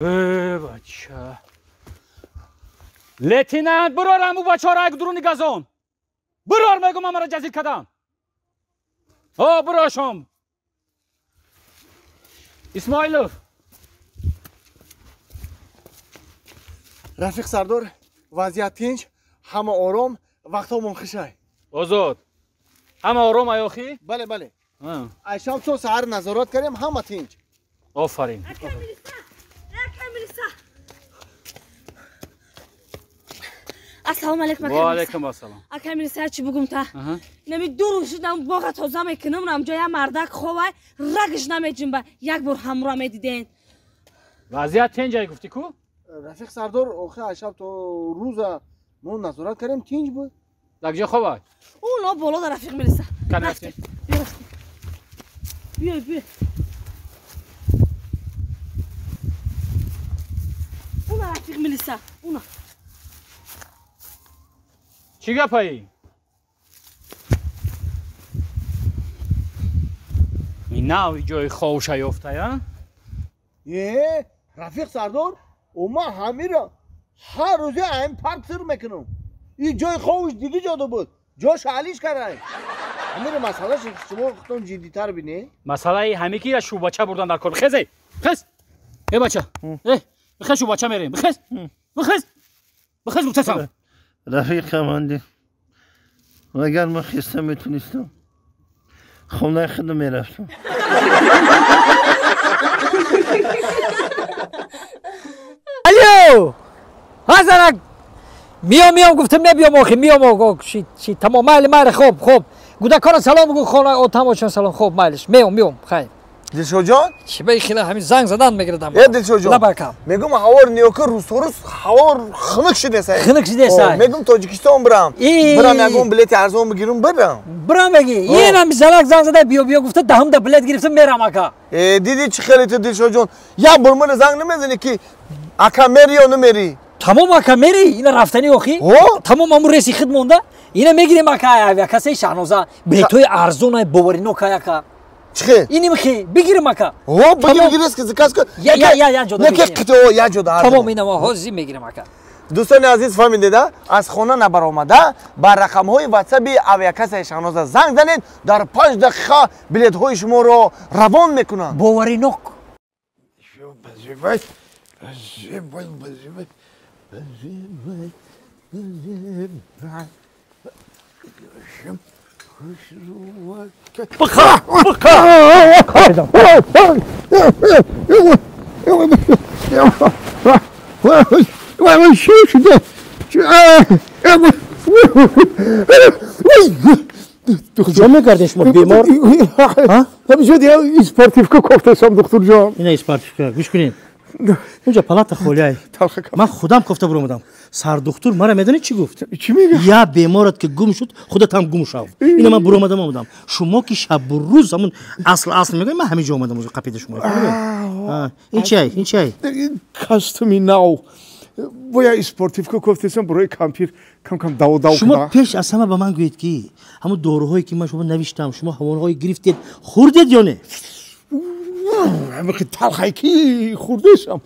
Бача. Лейтенант, бирор ҳаму бачаро як дуруни газон. Бирор мегум амара ҷазил кадам. О, бирошом. Исмоилов. Рафиқ Сардор, вазъият тинч, ҳама ором, вақтҳомон хушай. Озод. Ҳама ором аёхи? Бале, бале. Айшаб то саҳар назорат кардем, ҳама тинч. Офарин. Ассалому алайкум. Ва алайкум ассалом. Ака милиса чӣ бугум та? Нами ду рӯз шудам боға тоза мекунам, рамҷо я мардак ховай, рагш намеҷунба, як бор ҳамроҳ медиден. Вазъият тинҷай гуфтӣ ку? Рафиқ Сардор, охи айшаб то рӯза мо назорат кардем, тинч буд. Дар куҷо ховай? Уно боло да рафиқ милиса. Кани Биёй, биёй. Уна рафиқ милиса, уна. Чӣ гапаи? Ин нави ҷои ховша ёфтая? Е, рафиқ Сардор, о ман ҳамира ҳар рӯзе ҳамин парк сир мекунам. Ин ҷои ховш диги ҷода буд. Ҷош алиш карай. Ҳамира масъалаш шумо худтон ҷиддитар бинед. Масъалаи ҳаме ки я шӯбача бурдан дар кор. Бихез, эй! Бихез! Э бача! Э, бихез шӯбача мерем. Бихез! Бихез! Бихез гуфтасам. Рафиқ командир, агар ман хиста метунистам, хонаи худам мерафтам. Алло! Ҳазарак! Миём, миём гуфтам, набиём охи, миём ого, чи, чи, тамом, майли, майли, хоб, хоб. Гудакора салом бугу, хона, отамочон салом, хоб, майлиш. Меом, меом, хайр. Дилшодҷон? Чи ба хила ҳамин занг задан мегирдам. Э, Дилшодҷон. Лабакам. Мегум ҳавор ниёки рӯзторӯз ҳавор хунук шудесай. Хунук шудесай. Мегум Тоҷикистон бирам. Бирам ягон билети арзон бигирум бирам. Бирам беги. Инам занак занг зада биё биё гуфта даҳум да билет гирифтам мерам ака. Э, диди чӣ хеле ту Дилшодҷон? Як бор мана занг намезани ки ака мери ё намери? Тамом ака мери, ина рафтани охи. Тамом аму реси худ монда. Ина мегирем ака авиакассаи Шаҳноза. Билетҳои арзонай боваринока ака. Чӣ? Иним хи, бигирим ака. О, бигир, бигир, заказ кун. Я, я, я, я ҷода. Не ки қитъо, я ҷода. Тамом ина мо ҳозир мегирим ака. Дӯстони азиз, фаҳмидед, аз хона набаромада ба рақамҳои ватсаби авиакассаи Шаҳноза занг занед, дар 5 дақиқа билетҳои шуморо равон мекунанд. Боваринок. Быха! Быха! Чӣ мекардем шумо бемор? Ҳамиҷо испортивка кофтасам, духтурҷон. Ина испортивка, гӯш кунед. Унҷа палата холиай. Ман худам кофта буромадам. Сардухтур мара медонед чӣ гуфт? Чӣ мегӯяд? Я беморат ки гум шуд, худат ҳам гум шав. Ина ман буромадам омадам. Шумо ки шабу рӯз ҳамун асл асл мегӯед, ман ҳамин ҷо омадам қапида шумо. Ин чиай? Ин чиай? Костюми нав. Бояд испортивка кофтасам барои кампир кам-кам дав-дав. Шумо пеш аз ҳама ба ман гӯед ки ҳамун доруҳое ки ман шумо навиштам, шумо ҳамонҳое гирифтед, хӯрдед ё не? Ҳамин талхае ки хӯрдешам,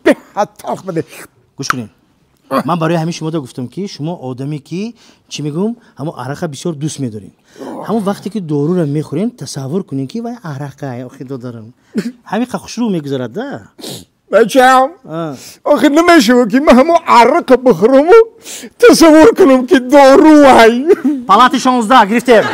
беҳад талх баде. Гӯш кунед. Ман барои ҳамин шумода гуфтам ки шумо одаме ки чӣ мегӯм, ҳамон арақа бисёр дӯст медоред. Ҳамон вақте ки доруро мехӯрем, тасаввур кунем ки вай арақа, охи додарам. Ҳамин қа хушрӯ мегузарад да. Бачам, охи намешавад ки ман ҳамон арақа бихӯраму тасаввур кунам ки дору вай. Палати 16 гирифтем.